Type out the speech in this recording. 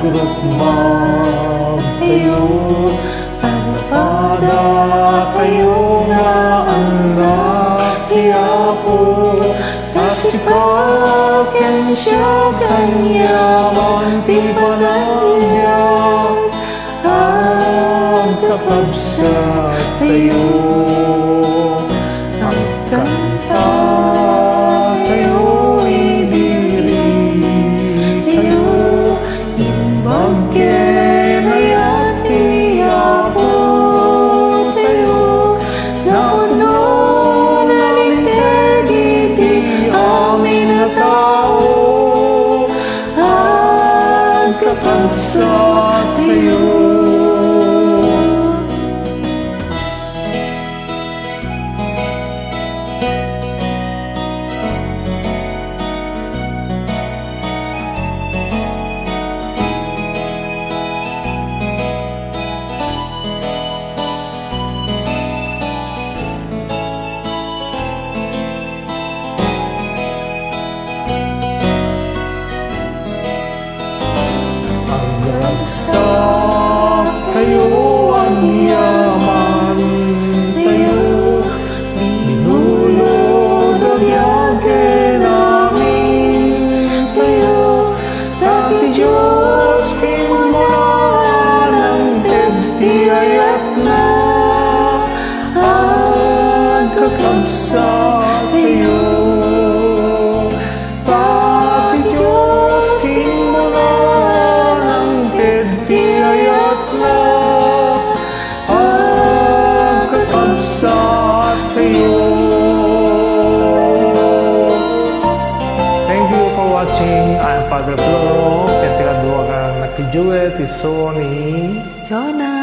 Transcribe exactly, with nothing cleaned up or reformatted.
Rukmagtayo, pada-padatayo nga annak ti Apo, ta sipakensia ken yaman ti panagbiag. Agkakabsat tayo, agkanta tayo, ibiritayo, imbag ken ayat ti Apo tayo, napudno nalinteg iti amin a tao. Agkakabsat tayo. Agkabsat tayo, agyaman tayo, binulod a biag ken amin tayo, ta ti Dios ti immuna, nangted ti ayatna, agkakabsat tayo. Ta ti Dios ti immuna, nangted ti ayatna, agkakabsat tayo. Thank you for watching. I'm Father Floro, ken ti kadua nga anak ni Joel, ti isu ni Jonah.